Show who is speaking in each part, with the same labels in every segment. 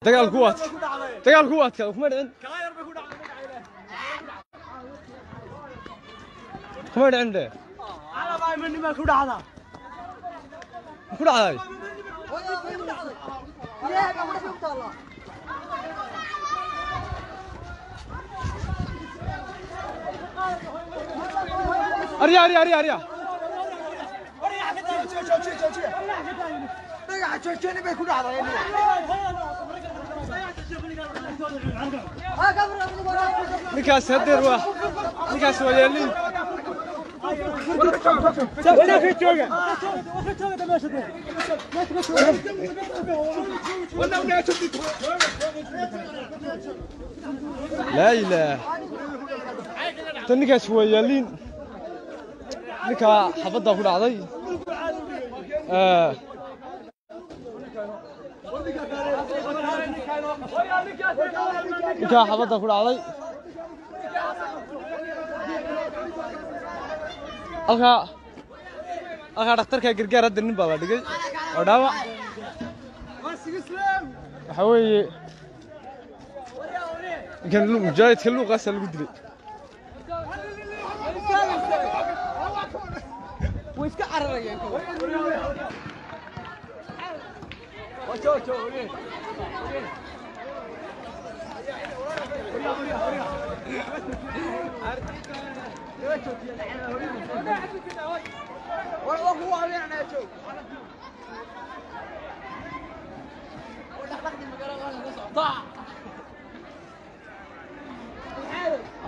Speaker 1: Dagaal ku adkaa kuma dhicin kuma dhicin de ku dhacday ku dhacday arya arya arya arya ninkaas hadeer waa ninkaas waa yeelin laa ilaah tan ninkaas waa yeelin ninka xabadda ku dhacday ninka xabadda ku dhacday halkaa halkaa dhakhtarka gargaar hadda nin baa la dhigay oo dhaawac waxa weeye ninkan mujaahidka luuqaasa lagu dilay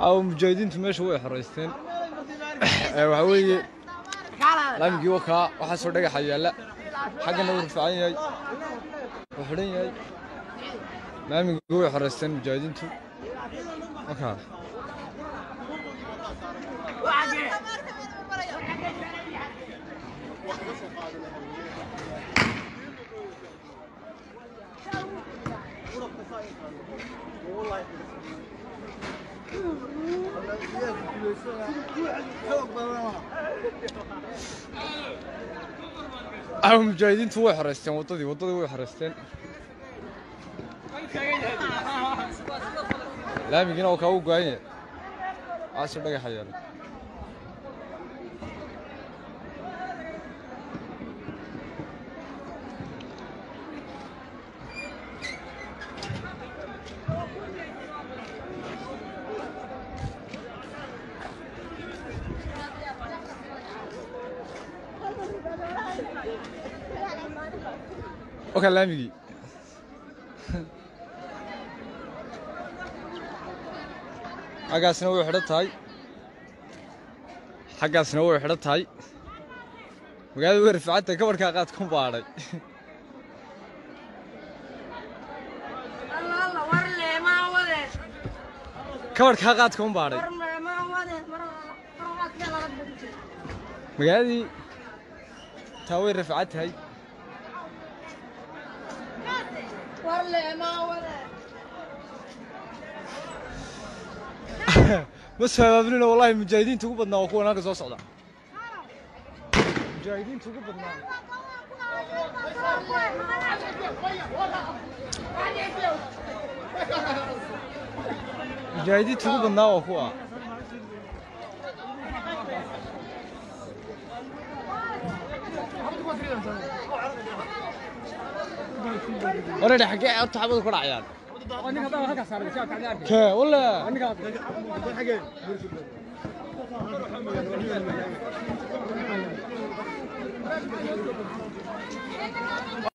Speaker 1: aw mujaahidiintu meesha way xoreysteen waxa weeye laamigii wakaa waxaa soo dhagaxa yaalla xaggana wuu rafaacan yahay wuu xidhan yahay laamigii way xoreysteen mujaahidiintu wakaa aw mujaahidiintu way xoreysteen waddadii waddadii way xoreysteen laamigiina oo kaa u go'an yahay waxaa soo dhagaxa yaalla okay laamigii xaggaasna way xidhan tahay xaggaasna way xidhan tahay magaalada way rafacantay kabarkaa qaad ku baadhay kabarkaa qaadka un baadhay magaaladii taa way rafcan tahay ma soo wallahi mujaahidiinta ugu badnaa waa kuwan halka soo socda mujaahidiinta ugu badnaa mujaahidiinta ugu badnaa waa kuwa wareer xagee horta xabadu ku dhacayaan kee wala